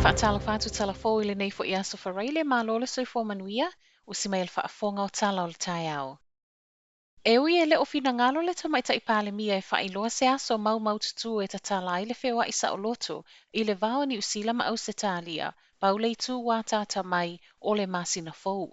Faatalofa atu tala fou i lenei foi aso Faraile, malo le soifua manuia, usi mai i le faafofoga o tala o le taeao. E ui e le o finagalo le Tamaitai Palemia e faailoa se aso maumaututu e tatala ai le feoai saoloto i le va o Niu Sila ma Ausetalia, pau le itu ua ataata mai o le masina fou.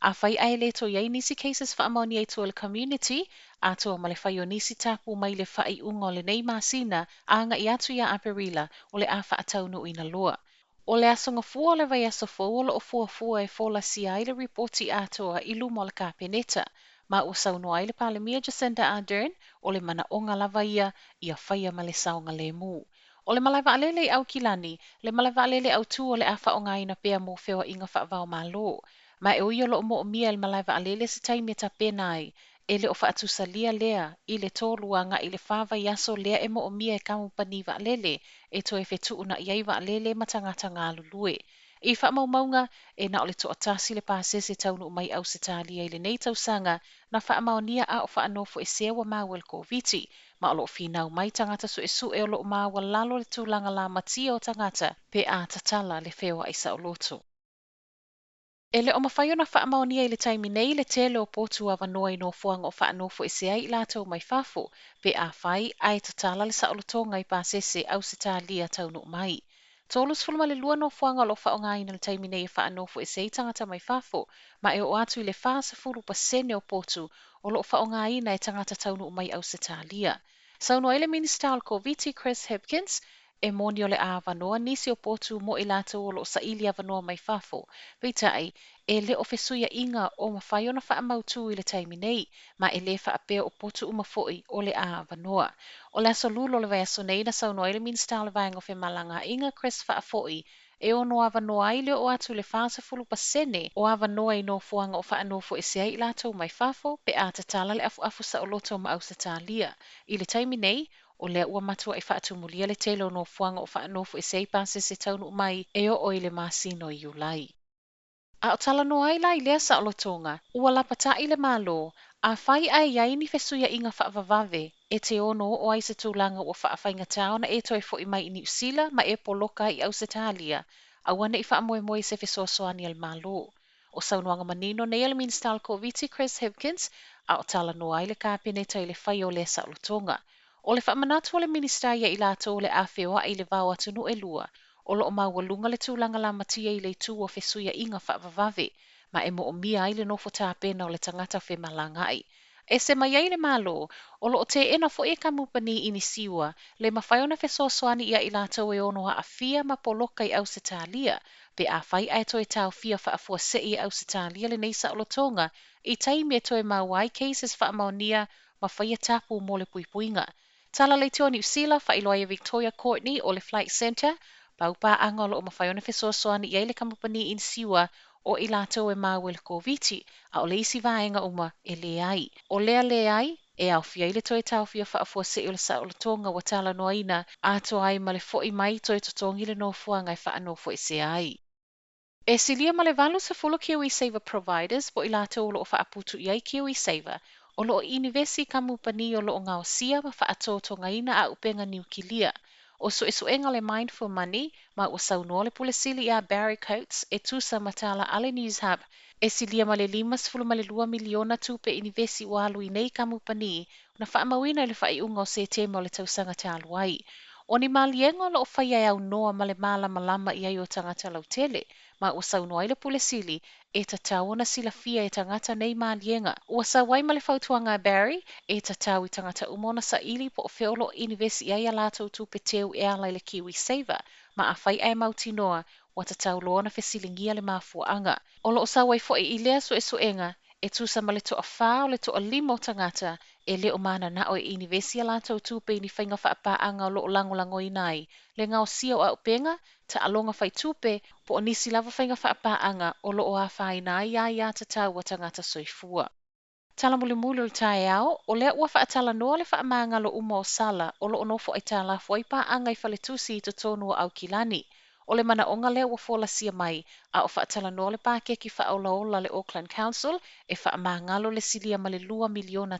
Afai ae le toe i ai nisi cases faamaonia i tua i le community, atoa ma le fai o nisi tapu mai le faaiuga o lenei masina agai atu ia Aperila, o le a faataunuuina loa. O le aso Gafua o le vaiaso fou o lo o fuafua e folasia ai le ripoti atoa i luma o le Kapeneta, ma ua saunoa ai le Palemia Jacinda Ardern, o le manaoga lava ia ia faia ma le saogalemu. O le malae vaalele i Aukilani, le malae vaalele autū o le a faaaogaina pea mo feoaiga faava-o-Malo. Ma e ui o lo o moomia e le malae vaalele se taimi e tapena ai, e le o faatusalia lea i le 3 agai i le 4 vaiaso lea e moomia e kamupani vaalele e toe fetuunai ai vaalele ma tagata galulue. I faamaumauga, e na o le toatasi le pasese taunuu mai Ausetalia i lenei tausaga na faamaonia a o faanofoesea ua maua i le Koviti, ma o lo o finau mai tagata suesue o lo o maualalo le tulaga lamatia o tagata pe a tatala le feoai saoloto. E le o mafai ona faamaonia i le taimi nei le tele o potu avanoa i nofoaga o faanofoesea ai i latou mai fafo, pe afai ae tatala le saolotoga i pasese Ausetalia taunuu mai. 32 nofoaga o lo o faaaogaina i le taimi nei e faanofoesea ai tagata mai fafo, ma e oo atu i le 40% o potu o lo o faaaogaina e tagata taunuu mai Ausetalia. Saunoa ai le Minisita o le Koviti Chris Hipkins, e moni o le a avanoa nisi o potu mo i latou o lo o saili avanoa mai fafo, peitai, e le o fesuiaiga o mafai ona faamautū i le taimi nei, ma e lē faapea o potu uma foi o le a avanoa. O le aso Lula o le vaiaso nei na saunoa ai le Minisita o le Vaega o Femalagaaiga Chris Faafoi e ono avanoa ai le oo atu i le 40% o avanoa i nofoaga o faanofoesea ai i latou mai fafo pe a tatala le afuafu saoloto ma Ausetalia. I le taimi nei, o lea ua matuai faatumulia le tele o nofoaga o faanofoesea ai pasese taunuu mai e oo i le masina o Iulai. A o talanoa ai la i lea saolotoga, ua lapata'i le Malo, afai ae i ai ni fesuiaiga faavavave e te ono oo ai se tulaga ua faafaigatā ona e toe fo'i mai i Niu Sila ma e poloka ai i Ausetalia, aua ne i faamoemoe i se fesoasoani a le Malo. O saunoaga manino nei a le Minisita o le Koviti Chris Hipkins, a o talanoa ai le Kapeneta i le faia o lea saolotoga. O le faamanatu a le Minisita ia i latou o le a feoai i le va o atunuu e lua, o lo o maualuga le tulaga lamatia i le itu o fesuiaiga faavavave, ma e moomia ai le nofo tapena o le tagata femalagaai. Ese mai ai le Malo, o lo o teena foi e kamupani inisiua le mafai ona fesoasoani ia i latou e ono aafia ma poloka i Ausetalia, pe afai ae toe taofia faafuasei e Ausetalia lenei saolotoga i taimi e toe maua ai cases faamaonia ma faia tapu mo le puipuiga. Tala leitioa Niu Sila, faailoa ai e Victoria Courtney o le Flight Centre, pau paaga o lo o mafai ona fesoasoani i ai le kamupani inisiua o i latou e maua i le Koviti, a o le isi vaega uma e leai. O lea leai, e aofia ai le toe taofia faafuasei o le saolotoga ua talanoaina, atoa ai ma le fo'i mai toe totogi le nofoaga e faanofoesea ai. E silia ma le 80 KiwiSaver providers po o i latou o lo o faaputu i ai KiwiSaver, o lo o inivesi i kamupani o lo o gaosia ma faatotogaina auupega niukilia. O suesuega a le Mind for Money, ma ua saunoa le Pule Sili ia Barry Coates e tusa ma tala a le Newshub, e silia ma le $52 miliona tupe inivesi ua alu i nei kamupani na faamauina i le faaiuga o Setema o le tausaga talu ai. O ni maliega o lo o faia e aunoa ma le malamalama i ai o tagata lautele, ma ua saunoa ai le Pule Sili e tatau ona silafia e tagata nei maliega. Ua sau ai ma le fautuaga a Barry, e tatau i tagata uma ona saili po o fea o lo o inivesi i ai a latou tupe teu e ala i le KiwiSaver, ma afai ae mautinoa, ua tatau loa ona fesiligia le mafuaaga. O lo o sau ai foi i lea suesuega, e tusa ma le toafa o le toalima o tagata e le o mananao e inivesi a latou tupe i ni faiga faapaaga o lo o lagolagoina ai le gaosia o auupega, taaloga faitupe, po o nisi lava faiga faapaaga o lo o afaina ai aiatatau a tagata soifua. Tala mulimuli o le taeao, o lea ua faatalanoa le faamagalo uma o Sala o lo o nofo aitalafu ai paaga i faletusi i totonu o Aukilani. O le manaoga lea ua folasia mai, a o faatalanoa le pakeki faaolaola a le Auckland Council e faamagalo le silia ma le $2 miliona.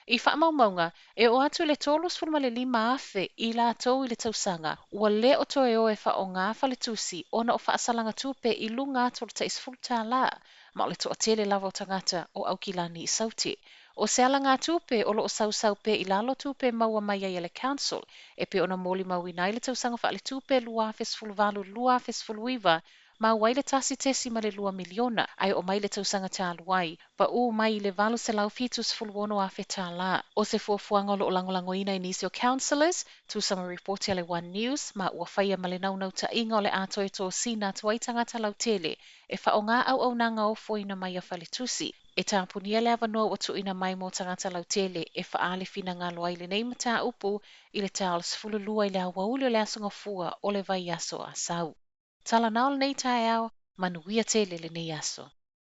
I faamaumauga, e oo atu i le 35,000 i latou i le tausaga ua le o toe o e faaaoga faletusi ona o faasalaga tupe i luga atu o le tai $10, ma o le toatele lava o tagata o Aukilani i Saute. O se alagatupe o lo o sausau pea i lalo tupe e maua mai ai e le Council e pei ona molimauina ai le tausaga faaletupe 2018/2019 maua ai le $1.2 miliona, ae oo mai le tausaga talu ai, pau mai i le $876,000. O se fuafuaga o lo o lagolagoina e nisi o councillors, tusa ma ripoti a le One News, ma ua faia ma le naunautaiga o le a toe tosina atu ai tagata lautele e faaaoga auaunaga ofoina mai a faletusi. E tapunia le avanoa ua tuuina mai mo tagata lautele e faaali finagalo ai i lenei mataupu i le ta o le 12 i le aoauli o le Aso Gafua o le vaiaso Asau. Tala na o lenei taeao, manuia tele lenei aso.